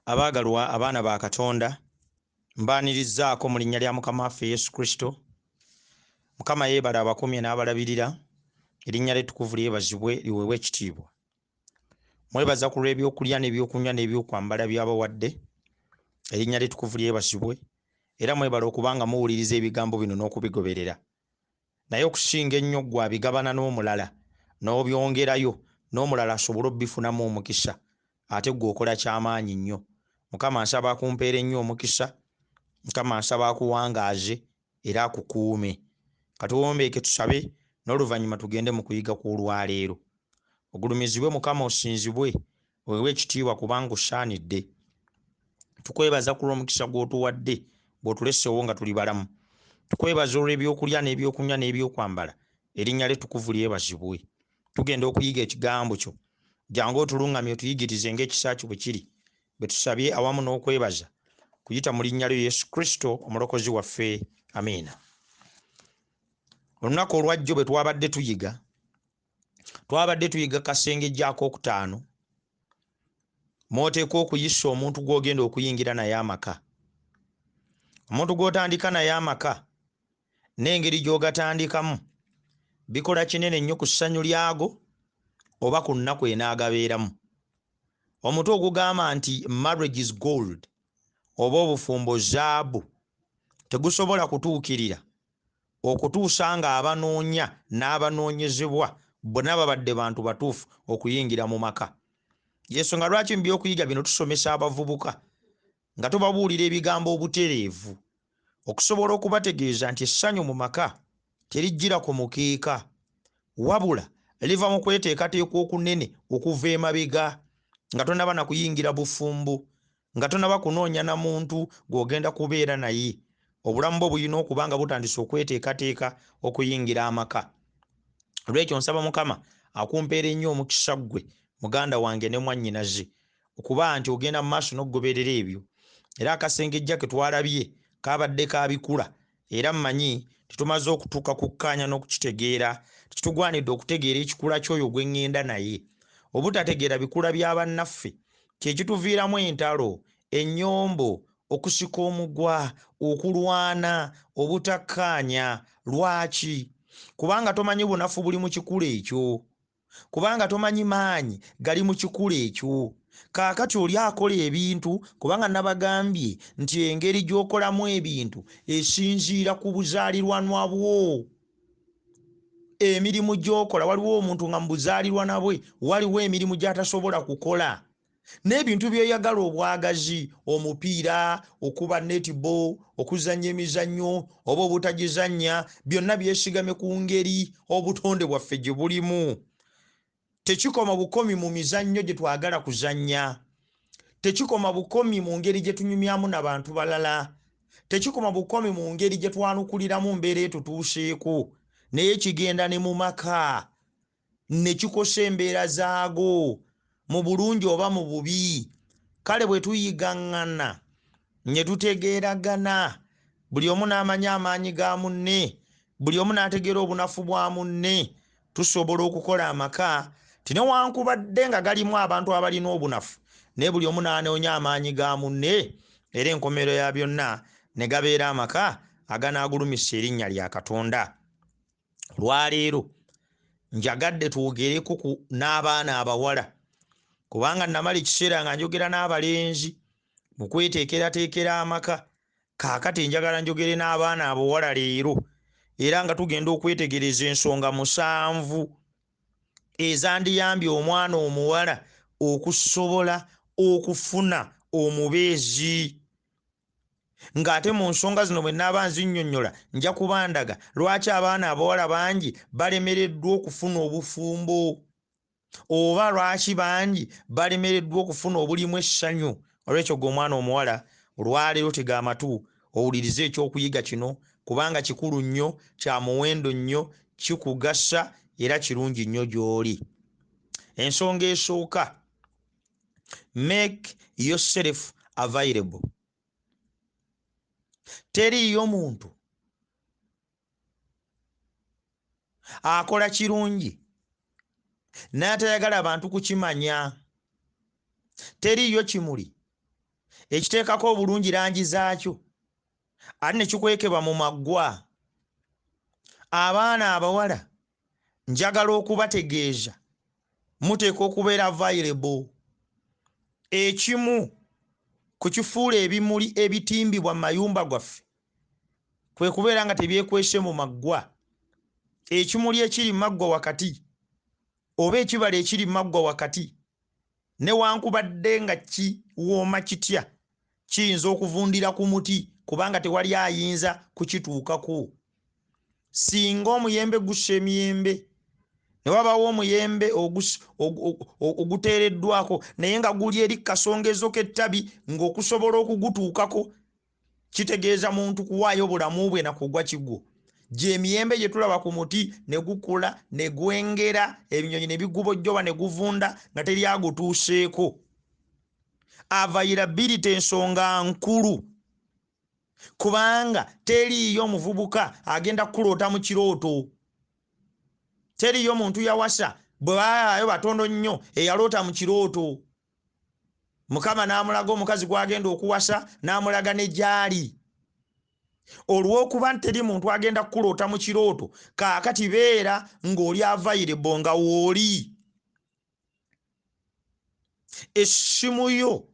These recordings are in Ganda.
Abaagalwa abaana ba Katonda, mbaanirizzaako mu linnya lya Mukama waffe Yesu Kristo. Mukama yeebale abakuumye n'abalabirira, erinnya lye ettukuvu lyebazibwe liweebwe ekitiibwa. Mwebaza ku lw'ebyokulya n'ebyokunywa n'ebyokwambala by'abawadde, erinnya lye ettukuvu lyebazibwe, era mwebale okuba nga muwuliriza ebigambo bino n'okubigoberera. Naye okusinga ennyo ggwe abigabana n'omulala n'obyongerayo n'omulala asobole obifunamu omukisa, ate ggwe okola kyamaanyi nnyo. Mukama nsaba akumpeere nnyo omukisa, Mukama nsaba akuwangaaze era akukuume. Katuwombeeke tusabe n'oluvannyuma tugende mu kuyiga kw'olwaleero. Ogulumizibwe Mukama, osinzibwe, oweebwe ekitiibwa kubanga osaanidde. Tukwebaza ku lw'omukisa gw'otuwadde bw'otuleseewo nga tuli balamu. Tukwebaza olw'ebyokulya n'ebyokunywa n'ebyokwambala, erinnya lye ettukuvu lyebazibwe. Tugenda okuyiga ekigambo kyo. Jangu otuluŋŋamye otuyigirize ng'ekisa kyo bwe kiri, bwe tusabye awamu n'okwebaza kuyita mu linnya lyo Yesu Kristo omulokozi waffe. Amiina. Olunaku olwajjo bwe twabadde tuyiga, twabadde tuyiga kasengejja akookutaano mw'oteekwa okuyisa omuntu gw'ogenda okuyingira naye amaka. Omuntu gw'otandika naye amaka n'engeri gy'ogatandikamu bikola kinene nnyo ku ssanyu lyago oba ku nnaku enaagabeeramu. Omutwe ogugamba nti marriage is gold oba obufumbo zaabu tegusobola kutuukirira okutuusa ng'abanoonya n'abanoonyezebwa bonna babadde bantu batuufu okuyingira mu maka. Yensonga lwaki mu by'okuyiga bino tusomesa abavubuka nga tubabuulira ebigambo obutereevu okusobola okubategeeza nti essanyu mu maka terijjira ku mukeeka, wabula liva mu kweteekateeka okunene okuva emabega nga tonnaba na kuyingira bufumbo, nga tonnaba kunoonya na muntu gw'ogenda kubeera naye. Obulamu bwo bulina okuba nga butandise okweteekateeka okuyingira amaka. Olwekyo nsaba Mukama akumpeere nnyo omukisa ggwe muganda wange ne mwannyinaze okuba nti ogenda mu maaso n'okugoberera ebyo. Era akasengejja ke twalabye kabadde ka bikula, era mmanyi tetumaze okutuuka ku kkaanya n'okukitegeera kitugwanidde okutegeera ekikula ky'oyo gwe ŋŋenda naye. Obutategeera bikula bya bannaffe kye kituviiramu entalo, ennyombo, okusika omugwa, okulwana, obutakkaanya. Lwaki? Kubanga tomanyi bunafu buli mu kikula ekyo. Kubanga tomanyi maanyi gali mu kikula ekyo. Kaakati oli akola ebintu, kubanga nabagambye nti engeri gy'okolamu ebintu esinziira ku buzaalirwanwa bwo. Emirimu gy'okola, waliwo omuntu nga mu buzaalirwana bwe waliwo emirimu gy'atasobola kukola. N'ebintu by'oyagala obwagazi, omupiira, okuba netball, okuzannya emizannyo oba obutagizannya, byonna byesigamye ku ngeri obutonde bwaffe gye bulimu. Tekikoma bukomi mu mizannyo gye twagala kuzannya. Tekikoma bukomi mu ngeri gye tunyumyamu n'abantu balala. Tekikoma bukomi mu ngeri gye twanukuliramu mbeera etutuuseeko, naye kigenda ne mu maka ne kikosa embeera zaago mu bulungi oba mu bubi. Kale bwe tuyigaŋŋana ne tutegeeragana, buli omu n'amanya amaanyi ga munne, buli omu n'ategeera obunafu bwa munne, tusobola okukola amaka ti newankubadde nga galimu abantu abalina obunafu, naye buli omu n'anoonya amaanyi ga munne, era enkomerero ya byonna ne gabeera amaka aganaagulumisa erinnya lya Katonda. Olwaleero njagadde twogereko n'abaana abawala, kubanga namala ekiseera nga njogera n'abalenzi mu kweteekerateekera amaka. Kaakati njagala njogere n'abaana abawala leero, era nga tugenda okwetegereza ensonga 7 ezandiyambye omwana omuwala okusobola okufuna omubeezi. Ng'ate mu nsonga zino bwe nnaaba nzinnyonnyola nja kubandaga lwaki abaana abawala bangi balemereddwa okufuna obufumbo, oba lwaki bangi balemereddwa okufuna obulimu essanyu. Olwekyo gwe omwana omuwala olwaleero tega amatu owulirize ekyokuyiga kino, kubanga kikulu nnyo, kya muwendo nnyo, kikugasa era kirungi nnyo gy'oli. Ensonga esooka, make yourself available. Teriiyo muntu akola kirungi n'atayagala abantu kukimanya. Teriiyo kimuli Ekiteekako obulungi langi zaakyo, ate ne kikwekebwa mu maggwa. Abaana abawala njagala okubategeeza, muteekwa okubeera available. Ekimu ku kifuula ebimuli ebitimbibwa mu mayumba gwaffe kwe kubeera nga tebyekwese mu maggwa. Ekimuli ekiri mu maggwa wakati oba ekibala ekiri mu maggwa wakati, newankubadde nga kiwooma kitya, kiyinza okuvundira ku muti kubanga tewali ayinza kukituukako. Singa omuyembe gussa emiyembe, ne wabaawo omuyembe oguteereddwako naye nga guli eri kasongezo k'ettabi, ng'okusobola okugutuukako kitegeeza muntu kuwaayo bulamu bwe na kugwa kigwo. Gy'emiyembe gye tulaba ku muti ne gukula ne gwengera, ebinyonyi ne bigubojjoba ne guvunda nga teri agutuuseeko. Availability ensonga nkulu, kubanga teriiyo muvubuka agenda kukuloota mu kirooto. Teriiyo muntu yawasa bwe baayo batono nnyo eyaloota mu kirooto, Mukama n'amulaga omukazi gw'agenda okuwasa, n'amulaga ne gy'ali. Olw'okuba nti teri muntu agenda kukuloota mu kirooto, kaakati beera ng'oli available nga w'oli. Essimu yo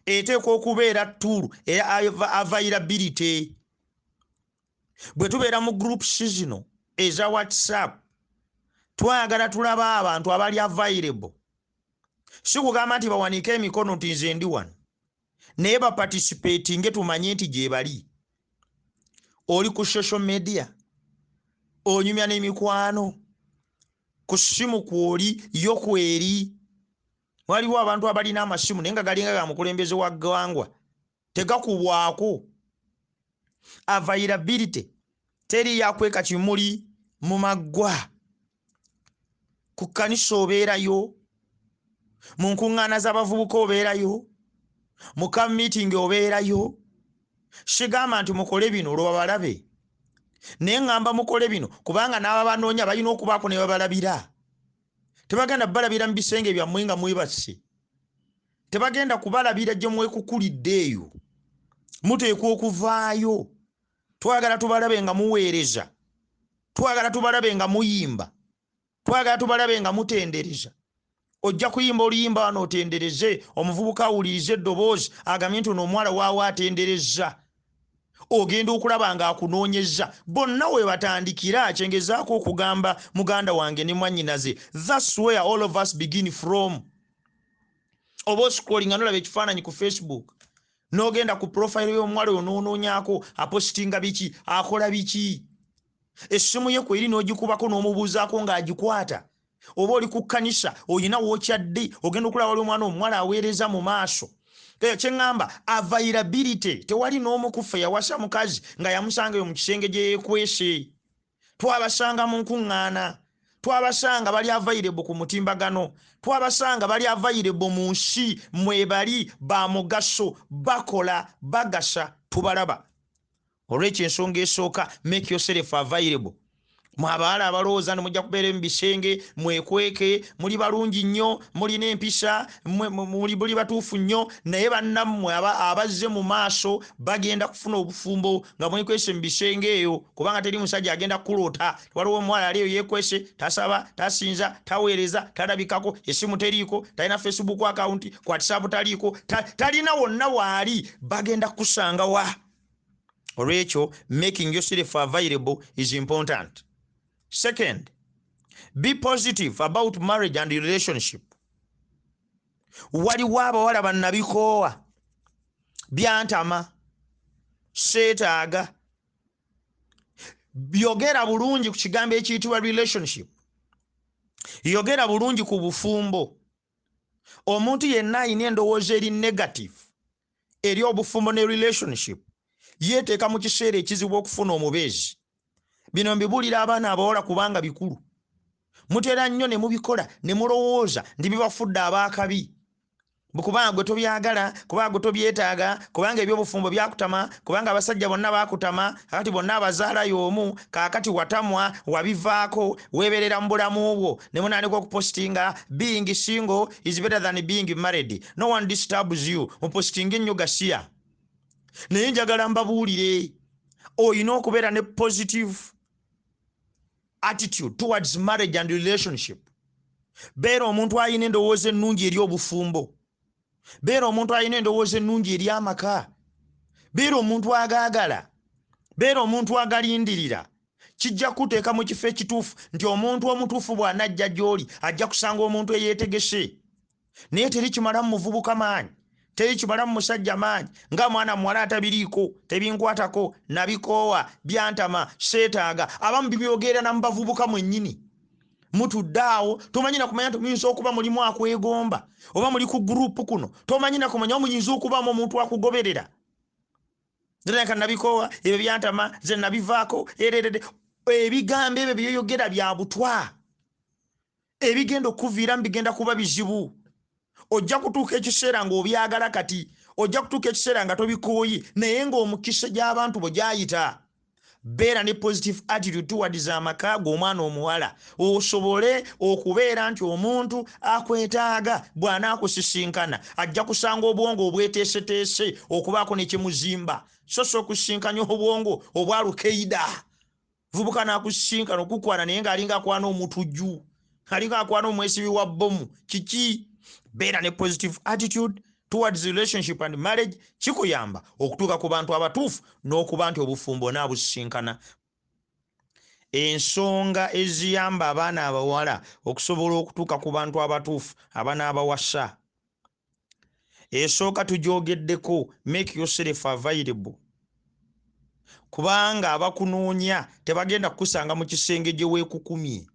eteekwa okubeera tool eya availability. Bwe tubeera mu groups zino eza WhatsApp, twagala tulaba abantu abali available. Si kugamba nti bawanike emikono nti nze ndi wano, naye baparticipatinge tumanye nti gye bali. Oli ku social media, onyumya n'emikwano, ku ssimu kw'oli yo kweri. Waliwo abantu abalina amasimu naye nga galinga ga mukulembeze wa ggwanga, tegakubwako. Availability, teri yakweka kimuli mu maggwa. Ku kkanisa obeerayo, mu nkuŋŋaana z'abavubuka obeerayo, mu camp meeting obeerayo. Sigamba nti mukole bino olwo babalabe, naye ŋŋamba mukole bino kubanga n'ababanoonya balina okubaako ne babalabira. Tebagenda kubalabira mu bisenge byammwe nga mwebase, tebagenda kubalabira gye mwekukulidde eyo. Muteekwa okuvaayo. Twagala tubalabe nga muweereza, twagala tubalabe nga muyimba, twagala tubalabe nga mutendereza. Ojja kuyimba oluyimba wano otendereze, omuvubuka awulirize eddoboozi agambye nti ono omuwala waawe atendereza. Ogenda okulaba ng'akunoonyeza. Bonna we batandikira. Kyengezaako okugamba muganda wange ne mwannyinaze, that's where all of us begin from. Oba oscrollinga nolaba ekifaananyi ku Facebook, n'ogenda ku profile y'omuwala oyo n'onoonyaako apositinga biki, akola biki. Essimu ye kweri n'ogikubako n'omubuuzaako ng'agikwata. Oba oli ku kkanisa olina w'okyadde, ogenda okulaba wali omwana omuwala aweereza mu maaso. Kye ŋŋamba, availability. Tewali n'omu ku ffe yawasa mukazi nga yamusanga eyo mu kisenge gye yeekwese. Twabasanga mu nkuŋŋaana, twabasanga bali available ku mutimbagano, twabasanga bali available mu nsi mwebali, ba mugaso, bakola, bagasa, tubalaba. Olwekyo ensonga esooka, make yourself available. Mwe abawala abalowooza nti mujja kubeera mu bisenge mwekweke, muli balungi nnyo, mulina empisa, muli batuufu nnyo, naye bannammwe abazze mu maaso bagenda kufuna obufumbo nga mwekwese mu bisenge eyo, kubanga teri musajja agenda kukuloota. Waliwo omuwala ali eyo yeekwese, tasaba, tasinza, taweereza, talabikako, essimu teriiko, talina Facebook account, ku WhatsApp taliiko, talina wonna waali, bagenda kukusanga wa? Olwekyo making yourself available is important. Second, be positive about marriage and relationship. Waliwo abawala bannabikoowa, byantama, seetaaga. Yogera bulungi ku kigambo ekiyitibwa relationship, yogera bulungi ku bufumbo. Omuntu yenna alina endowooza eri negative eri obufumbo ne relationship yeeteeka mu kiseera ekizibu okufuna omubeezi. Bino mbibuulira abaana abawala kubanga bikulu. Mutera nnyo ne mubikola ne mulowooza nti bibafudde abaakabi. Kubanga gwe tobyagala, kubanga gwe tobyetaaga, kubanga ebyobufumbo byakutama, kubanga abasajja bonna bakutama, kakati bonna abazaala y'omu, kaakati watamwa, wabivaako, weeberera mu bulamu bwo ne munandika okupostinga "Being single is better than being married, no one disturbs you." Mupostinga ennyo gasiya. Naye njagala mbabuulire, olina okubeera ne positive attitude towards marriage and relationship. Beera omuntu alina endowooza ennungi eri obufumbo, beera omuntu alina endowooza ennungi eri amaka, beera omuntu agaagala, beera omuntu agalindirira. Kijja kuteeka mu kifo ekituufu nti omuntu omutuufu bw'anajja gy'oli, ajja kusanga omuntu eyeetegese. Naye teri kimala mu muvubuka maanyi, teri kimala mu musajja maanyi nga mwana muwala atabiriiko, "Tebinkwatako, nabikoowa, byantama, seetaaga." Abamu bibyogera na mu bavubuka mwennyini. Mutudde awo, tomanyi nakumanya nti muyinza okuba mulimu akwegomba, oba muli ku group kuno, tomanyi nakumanya muyinza okubamu omuntu akugoberera. "Nka nabikoowa ebyo, byantama, ze nabivaako." Ererere, ebigambo ebyo byoyogera bya butwa ebigenda okuviiramu bigenda kuba bizibu. Ojja kutuuka ekiseera ng'obyagala, kati ojja kutuuka ekiseera nga tobikooyi, naye ng'omukisa gy'abantu bwe gyayita. Beera ne positive attitude towards amaka g'omwana omuwala, osobole okubeera nti omuntu akwetaaga bw'anaakusisinkana, ajja kusanga obwongo obweteeseteese okubaako ne kyemuzimba, so si okusisinkanya obwongo obwa lukeida. Vubuka n'akusisinkana okukwana, naye ng'alinga akwana omutujju, alinga akwana omwesibi wa bbomu. Kiki? Beera ne positive attitude towards relationship and marriage. Kikuyamba okutuuka ku bantu abatuufu n'okuba nti obufumbo naabusisinkana. Ensonga eziyamba abaana abawala okusobola okutuuka ku bantu abatuufu abanaabawasa, esooka tugyogeddeko: make yourself available, kubanga abakunoonya tebagenda kukusanga mu kisenge gye weekukumye.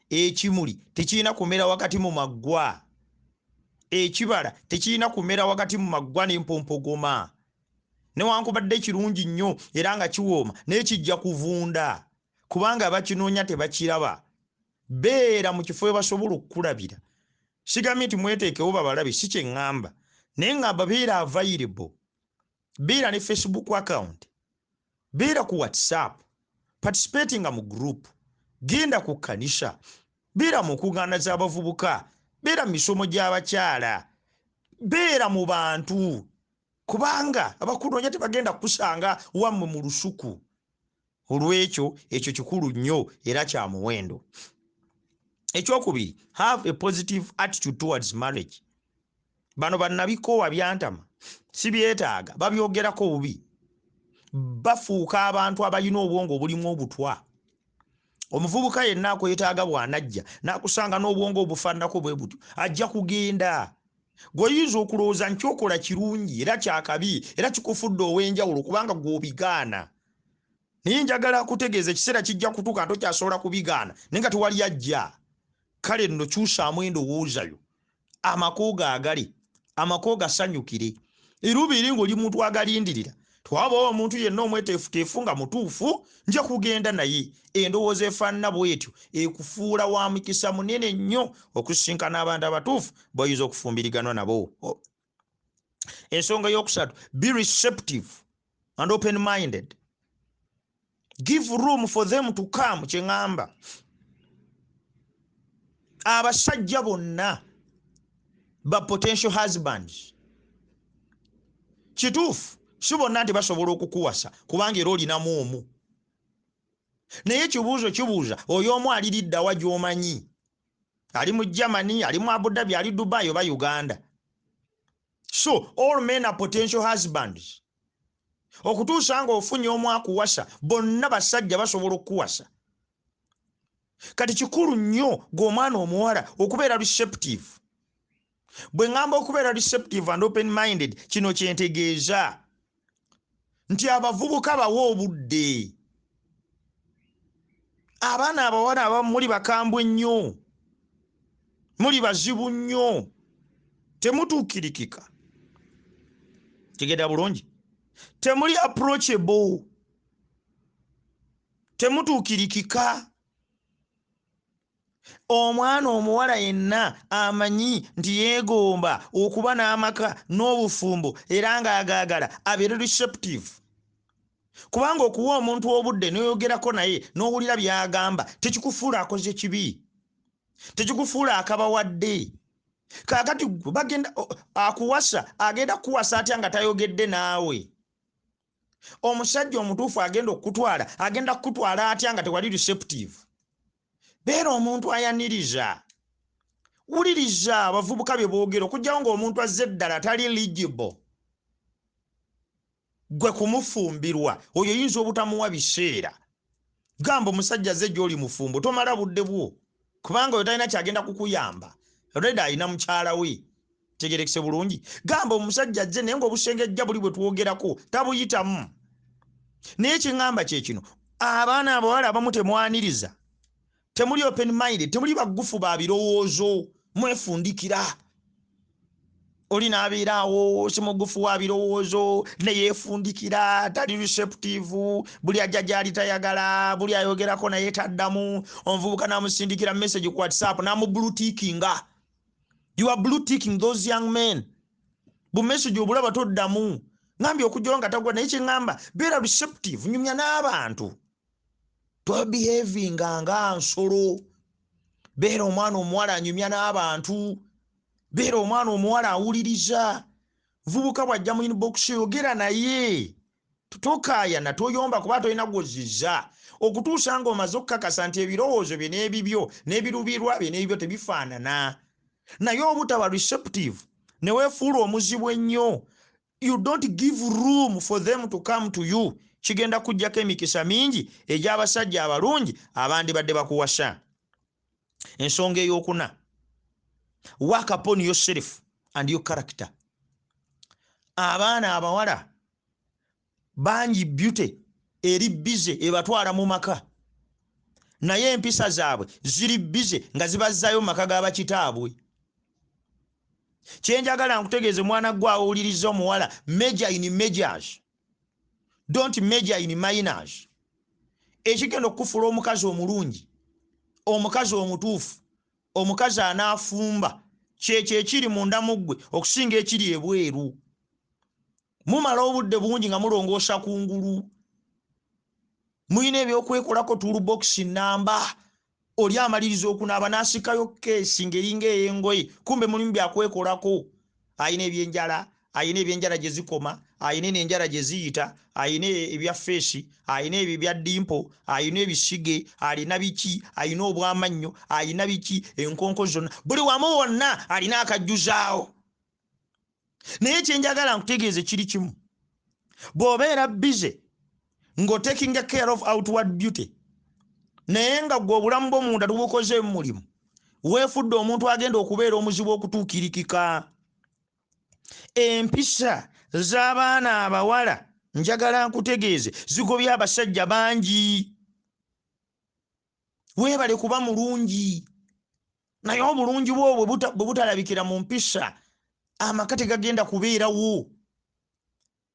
Ekimuli tekirina kumera wakati mu maggwa, ekibala tekirina kumera wakati mu maggwa n'empompogoma. Newankubadde kirungi nnyo era nga kiwooma, naye kijja kuvunda kubanga abakinoonya tebakiraba. Beera mu kifo we basobola okukulabira. Sigambye nti mweteekewo babalabe, si kye ŋŋamba, naye ŋŋamba beera available. Beera ne Facebook account, beera ku WhatsApp, participatinga mu group, genda ku kkanisa, beera mu nkuŋŋaana z'abavubuka, beera mu misomo gy'abakyala, beera mu bantu, kubanga abakunoonya tebagenda kukusanga wammwe mu lusuku. Olwekyo ekyo kikulu nnyo era kya muwendo. Ekyokubiri, have a positive attitude towards marriage. Bano bannabikoowa, byantama, sibyetaaga, babyogerako bubi, bafuuka abantu abalina obwongo obulimu obutwa. Omuvubuka yenna akwetaaga bw'anajja n'akusanga n'obwongo obufaananako bwe butyo, ajja kugenda. Gweoyinza okulowooza nkyokola kirungi era kyakabi era kikufudde ow'enjawulo kubanga gw'obigaana, naye njagala kutegeeza, ekiseera kijja kutuuka ntokyasobola kubigaana, naye nga tewali ajja. Kale nno kyusaamu endowoozayo, amaka gaagale, amaka gasanyukire erubiri ng'oli muntu agalindirira. Twabawo omuntu yenna omweteefuteefu nga mutuufu, nja kugenda naye. Endowooza efaanana bwetyo ekufuula wa mukisa munene nnyo okusisinkana abantu abatuufu bw'oyinza okufumbiriganwa nabo. Ensonga yokusatu, be receptive and open minded. Give room for them to come. Kyeŋŋamba, abasajja bonna ba potential husbands. Kituufu, si bonna nti basobola okukuwasa, kubanga era olinamu omu, naye ekibuuzo kibuuza, oyo omu aliriddawa gy'omanyi? Ali mu Germany, ali mu Abu Dhabi, ali Dubai oba Uganda? So all men are potential husbands okutuusa nga ofunye omu akuwasa. Bonna basajja basobola okukuwasa. Kati kikulu nnyo gweomwana omuwala okubeera receptive. Bwe ŋŋamba okubeera receptive and open minded, kino kyentegeeza nti abavubuka bawe obudde. Abaana abawala abamu muli bakambwe nnyo, muli bazibu nnyo, temutuukirikika, kigenda bulungi, temuli approachable, temutuukirikika. Omwana omuwala yenna amanyi nti yeegomba okuba n'amaka n'obufumbo era ng'agaagala, abeere receptive, kubanga okuwa omuntu obudde n'oyogerako naye n'owulira by'agamba tekikufuula akoze kibi, tekikufuula akabawadde. Kaakati bagenda akuwasa, agenda kukuwasa atya nga tayogedde naawe? Omusajja omutuufu agenda okukutwala, agenda kukutwala atya nga tewali receptive? Beera omuntu ayaniriza, wuliriza abavubuka bye boogera, okugyawo ng'omuntu azze ddala tali eligible gwe kumufumbirwa, oyo oyinza obutamuwa biseera. Gamba omusajja azze gy'oli mufumbo, tomala budde bwo, kubanga oyo talina kyagenda kukuyamba, already alina mukyala we. Tegerekese bulungi. Gamba omusajja azze naye ng'obusengejja buli bwe twogerako tabuyitamu. Naye kyeŋŋamba kye kino, abaana abawala abamu temwaniriza, temuli open mind, temuli baggufu ba birowoozo, mwefundikira. Oli n'abeera awo si mugufu wa birowoozo, neyeefundikira, tali receptive, buli ajja gyali tayagala, buli ayogerako naye taddamu. Omuvubuka n'amusindikira message ku WhatsApp n'amublutickinga. You are blue ticking those young men. Bu message obulaba toddamu, ngambye okujjawo nga tagwa. Naye kyeŋŋamba, beera receptive, nyumya n'abantu, tobehavinga nga nsolo. Beera omwana omuwala anyumya n'abantu, beera omwana omuwala awuliriza. Vubuka bw'ajja mu inbox, yogera naye, tokaayana, toyomba, kuba tolina gwozizza okutuusa ng'omaze okukakasa nti ebirowoozo bye n'ebibyo n'ebirubirwa bye n'ebibyo tebifaanana. Naye obutaba receptive ne weefuula omuzibu ennyo, you don't give room for them to come to you, kigenda kujjako emikisa mingi egy'abasajja abalungi abandibadde bakuwasa. Ensonga ey'okuna, work upon yourself and your character. Abaana abawala bangi beauty eri busy ebatwala mu maka, naye empisa zaabwe ziri busy nga zibazzaayo mu maka g'abakitaabwe. Kyenjagala nkutegeeze, mwana gwe awuliriza omuwala, major in majors, don't major in minors. Ekigenda okukufuula omukazi omulungi, omukazi omutuufu, omukazi anaafumba, kyekyo ekiri munda mu ggwe okusinga ekiri ebweru. Mumala obudde bungi nga mulongoosa kungulu, mulina ebyokwekolako, toolbox namba. Oli amaliriza okunaaba n'asikayo keesi ng'eringa ey'engoye, kumbe mulimu byakwekolako. Ayina ebyenjala, ayina ebyenjala gye zikoma, ayina enenjala gye ziyita, ayina ebya face, ayina ebyo ebya dimple, ayina ebisige, alina biki, ayina obwamannyo, ayina biki, enkonko zonna, buli wamu wonna alina akajjuzaawo. Naye kyenjagala nkutegeeze kiri kimu, bw'obeera busy ng'otaking care of outward beauty, naye nga gwe obulamu bwo munda tubukoze mu mulimu, weefudde omuntu agenda okubeera omuzibu okutuukirikika. Empisa z'abaana abawala, njagala nkutegeeze, zigobye abasajja bangi. Weebale kuba mulungi, naye obulungi bwo bwe butalabikira mu mpisa, amaka tegagenda kubeerawo.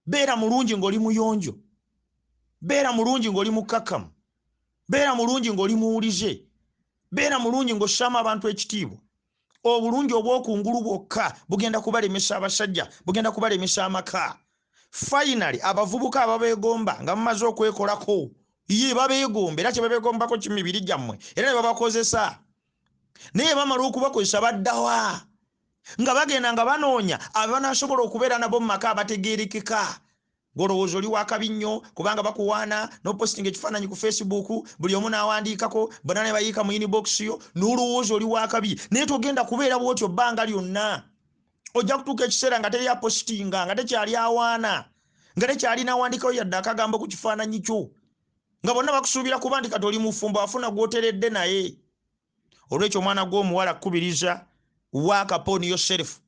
Beera mulungi ng'oli muyonjo, beera mulungi ng'oli mukkakkamu, beera mulungi ng'oli muwulize, beera mulungi ng'ossaamu abantu ekitiibwa. Obulungi obw'okungulu bwokka bugenda kubalemesa abasajja, bugenda kubalemesa amaka. Finally, abavubuka ababeegomba nga mumaze okwekolako, ye babeegomba, era kye babeegombako kimibiri gyammwe, era ne babakozesa. Naye bamala okubakozesa, baddawa? Nga bagenda nga banoonya abanasobola okubeera nabo mu maka abategeerekeka. Golowooza oli wakabi nnyo kubanga bakuwaana nopositinga ekifaananyi ku Facebook, buli omu n'awandiikako, bonna ne bayiika mu inbox yo, n'olowooza oli wakabi. Naye togenda kubeera bwotyo bbanga lyonna. Ojja kutuuka ekiseera nga teri apositinga, nga tekyali awaana, nga tekyali n'awandiikayo yadde akagambo ku kifaananyi kyo, nga bonna bakusuubira kuba nti kati oli mufumbo, afuna gw'oteredde naye. Olwekyo, omwana gw'omuwala kkubiriza, work upon yourself,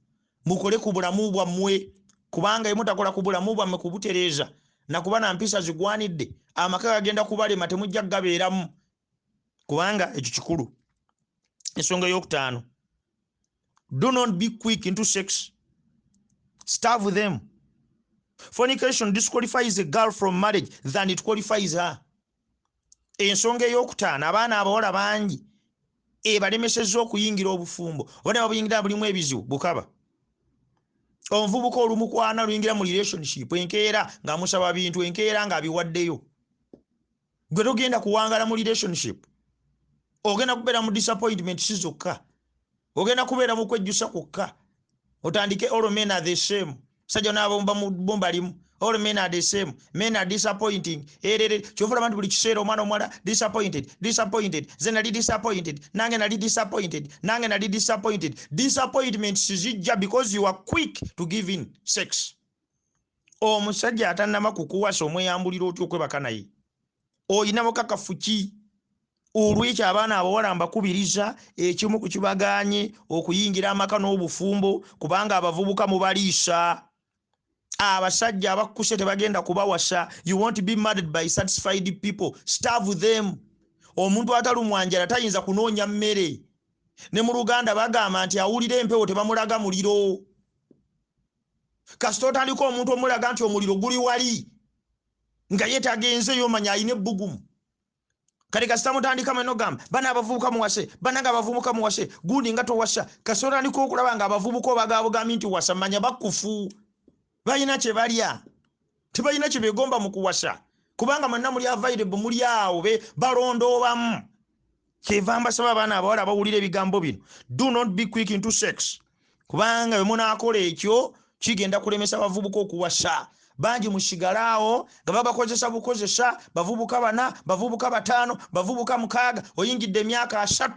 mukole ku bulamu bwammwe, kubanga emutakola ku bulamu bwammwe kubutereeza nakuba na mpisa zigwanidde, amaka gagenda kubalema, temujja kugabeeramu, kubanga ekyo kikulu. Ensonga eyokutaano, do not be quick into sex, starve them. Fornication disqualifies a girl from marriage than it qualifies her. Ensonga eyokutaano, abaana abawala bangi Ebalemesezza okuyingira obufumbo, oba ne babuyingira bulimu ebizibu bukaba. Omuvubuka olumukwana luyingira mu relationship, enkeera ng'amusaba bintu, enkeera ng'abiwaddeyo. Gwe togenda kuwangala mu relationship, ogenda kubeera mu disappointment si zokka, ogenda kubeera mu kwejjusa kwokka. Otandike all men are the same, sajja n'abombalimu, all men are the same, men are disappointing. Erere kyova olaba nti buli kiseera omwana omuwala disappointed, disappointed, nze nali disappointed, nange nali disappointed, nange nali disappointed. Disappointments zijja because you are quick to give in sex. Omusajja atannama kukuwasa omweyambulira otya okwebaka naye? Oyina mukakafu ki? Olwekyo abaana abawala mbakubiriza, ekimu ku kibagaanye okuyingira amaka n'obufumbo, kubanga abavubuka mubaliisa. Abasajja abakkuse tebagenda kubawasa. You won't be married by satisfied people. Starve them. Omuntu atalumwa njala tayinza kunoonya mmere. Ne mu Luganda bagamba nti awulira empewo tebamulaga muliro. Kasita otandika omuntu omulaga nti omuliro guli wali, nga ye tagenzeeyo, manya alina ebbugumu. Kati kasita mutandika mwena ogamba bana abavubuka muwase, banange abavubuka muwase, gundi nga towasa. Kasita otandika okulaba nga abavubuka obagabugambye nti wasa, manya bakufu, balina kye balya, tebalina kye beegomba mu kuwasa, kubanga mwenna muli available, muli awo balondoobamu. Kyeva mbasaba abaana abawala abawulira ebigambo bino, do not be quick into sex, kubanga bwe munaakola ekyo kigenda kulemesa abavubuka okuwasa. Bangi musigale awo nga babakozesa bukozesa, bavubuka 4, bavubuka 5, bavubuka 6, oyingidde emyaka 30,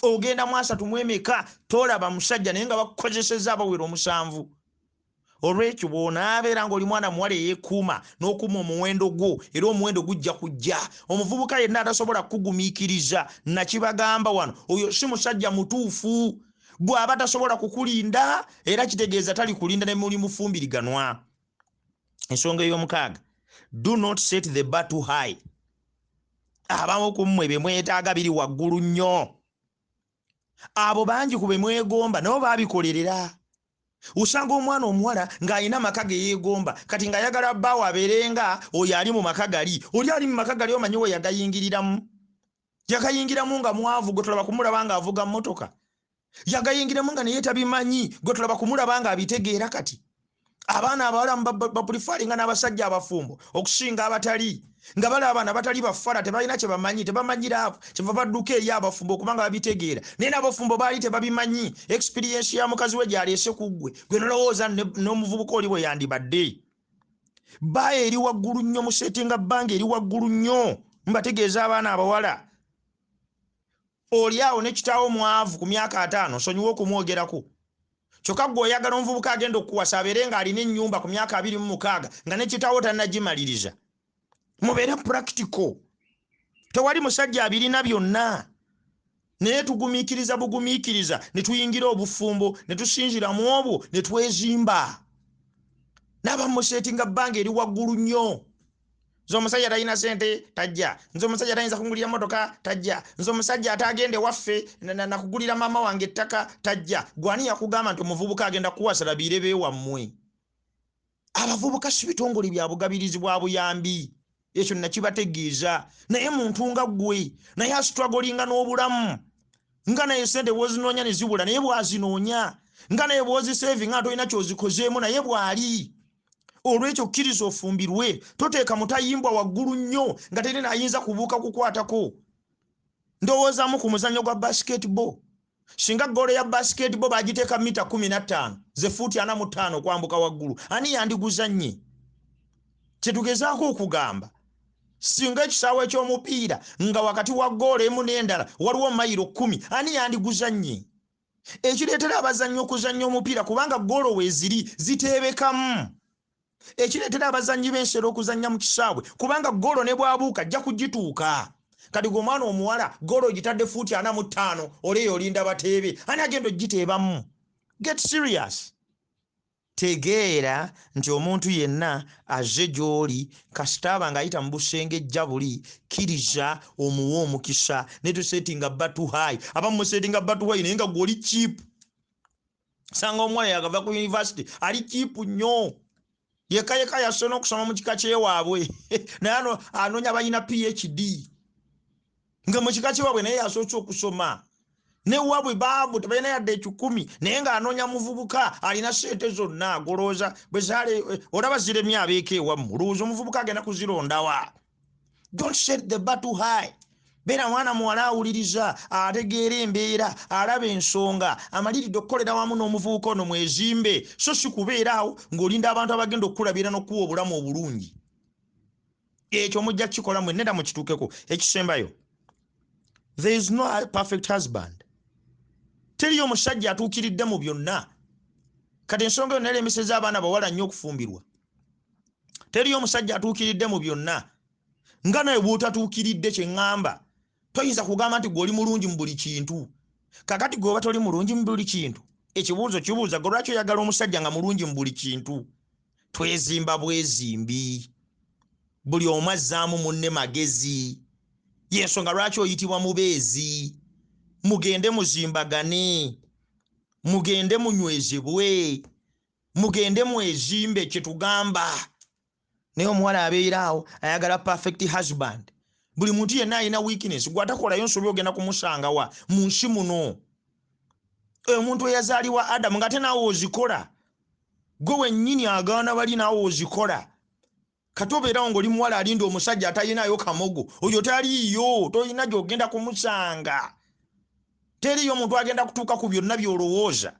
ogenda mu 31, tolaba musajja naye nga bakukozesezza abawera 7. Olwekyo bw'onaabeera ng'oli mwana muwala eyeekuuma n'okuuma omuwendo gwo, era omuwendo gujja kujja. Omuvubuka yenna atasobola kukugumiikiriza, nakibagamba wano, oyo si musajja mutuufu. Bw'aba tasobola kukulinda, era kitegeeza tali kulinda ne muli mufumbiriganwa. Ensonga ey'omukaaga, do not set the bar too high. Abamu ku mmwe bye mwetaaga biri waggulu nnyo. Abo bangi ku be mwegomba nabo baabikolerera. Osanga omwana omuwala ng'alina amaka ge yeegomba, kati ng'ayagala bbaawe abeere nga oyo ali mu maka gali. Oli ali mu maka gali omanyi we yagayingiriramu? Yagayingiramu nga mwavu, gwe tulaba kumulaba ng'avuga mmotoka. Yagayingiramu nga naye tabimanyi, gwe tulaba kumulaba ng'abitegeera kati. Abaana abawala bapulifalinga n'abasajja abafumbo okusinga abatali, nga balaba abaana batali bafala, tebalina kye bamanyi, tebamanyira abo, kyeva badduka eri abafumbo okubanga babitegeera. Naye n'abafumbo baali tebabimanyi. Experience ya mukazi we gy'aleese ku ggwe, gwe nolowooza n'omuvubuka oli bwe yandibadde. Bba eri waggulu nnyo, museetinga bbanga eri waggulu nnyo. Mbategeeza abaana abawala, oli awo ne kitaawo mwavu ku myaka 50, nsonyiwa okumwogerako. Kyokka ggwe oyagala omuvubuka agenda okukuwasa abeere ng'alina ennyumba ku myaka 26, nga ne kitaawo tannagimaliriza. Mubeere practical. Tewali musajja abirina byonna, naye tugumiikiriza bugumiikiriza ne tuyingira obufumbo, ne tusinzira mu obwo ne twezimba. N'abamuseetinga bbanga eri waggulu nnyo. Nze omusajja talina ssente tajja, nze omusajja tayinza kungulira mmotoka tajja, nze omusajja atagenda ewaffe nakugulira maama wange ettaka tajja. Ggwe ani yakugamba nti omuvubuka agenda kuwasa labiire beewammwe? Abavubuka si bitongole bya bugabirizi bwa buyambi, ekyo nakibategeeza. Naye muntu nga ggwe, naye asitwagolinga n'obulamu, nga naye ssente bw'ozinoonya ne zibula, naye bw'azinoonya, nga naye bw'ozisevinga nga tolina ky'ozikozeemu, naye bw'ali. Olwekyo kkiriza ofumbirwe, toteeka mutayimbwa waggulu nnyo nga terina ayinza kubuuka kukwatako. Ndowoozaamu ku muzannyo gwa basketball. Singa ggoolo ya basketball bagiteeka mita 15, ze fuuti 45 okwambuka waggulu, ani yandiguzannye? Kye tugezaako okugamba, singa ekisaawe eky'omupiira nga wakati wa ggoolo emu n'endala waliwo mayiro 10, ani yandiguzannye? Ekireetera abazannyi okuzannya omupiira kubanga ggoolo weeziri ziteebekamu. Ekireetera abazannyi b'ensero okuzannya mu kisaawe kubanga ggoolo ne bw'abuuka ajja kugituuka. Kati gwe omwana omuwala ggoolo ogitadde fuuti 45, oleeyo olinda bateebe, ani agenda ogiteebamu? Get serious. Tegeera nti omuntu yenna azze gy'oli, kasita aba ng'ayita mu busengejja buli, kkiriza omuwe omukisa. Ne tusetinga bar too high. Abamu musetinga bar too high naye nga ggwe oli cheap. Sanga omuwala yakava ku university ali cheap nnyo, yekka yekka yasse n'okusoma mu kika kyewaabwe, naye anoonya balina PhD. Nga mu kika kyewabwe naye yasoose okusoma, newabwe baabu tebalina yadde 1,000, naye ng'anoonya muvubuka alina ssente zonna. Golowooza bwe zaale olaba ziremye abeeko ewammwe, olowooza omuvubuka agenda kuzirondawa? Don't set the bar too high. Beera mwana muwala awuliriza, ategeera embeera, alaba ensonga, amaliridde okukolera wamu n'omuvubuka ono mwezimbe, so si kubeera awo ng'olinda abantu abagenda okukulabira n'okuwa obulamu obulungi. Ekyo mujja kukikola mwenna era mukituukeko. Ekisembayo, there is no perfect husband. Teriyo omusajja atuukiridde mu byonna. Kati ensonga yonna eremeseza abaana bawala nnyo okufumbirwa. Teriyo omusajja atuukiridde mu byonna. Nga nawe bw'otatuukiridde, kye ŋŋamba, toyinza kugamba nti gwe oli mulungi mu buli kintu. Kakati gwe oba toli mulungi mu buli kintu, ekibuuzo kibuuza gwe lwaki oyagala omusajja nga mulungi mu buli kintu? Twezimba bwezimbi, buli omu azzaamu munne magezi. Yensonga lwaki oyitibwa mubeezi. Mugende muzimbagane, mugende munywezebwe, mugende mwezimbe, kye tugamba. Naye omuwala abeera awo ayagala perfect husband. Buli muntu yenna alina weakness. Gwe atakolayo nsobi ogenda kumusangawa mu nsi muno? Omuntu eyazaalibwa Adamu ng'ate naawe ozikola, gwe wennyini agaana bali naawe ozikola. Kati obeerawo ng'oli muwala alinda omusajja atalinayo kamogo, oyo taliiyo, tolina gy'ogenda kumusanga. Teriyo omuntu agenda kutuuka ku byonna by'olowooza.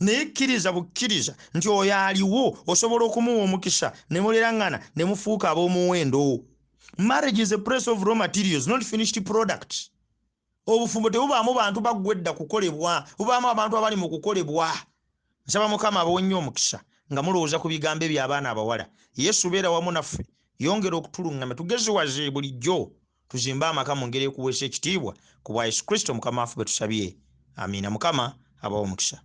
Naye kkiriza bukkiriza nti oyo aliwo, osobola okumuwa omukisa ne muleraŋŋana ne mufuuka ab'omuwendo. Marriage is a place of raw materials, not finished products. Obufumbo tebubaamu bantu baggwa edda kukolebwa, bubaamu abantu abali mu kukolebwa. Nsaba Mukama abawe nnyo omukisa nga mulowooza ku bigambo ebyo abaana abawala. Yesu beera wamu naffe, yongera okutuluŋŋamya, tugeziwaze bulijjo, tuzimbe amaka mu ngeri ekuweesa ekitiibwa. Ku bwa Yesu Kristo Mukama waffe bwe tusabye, amiina. Mukama abawe omukisa.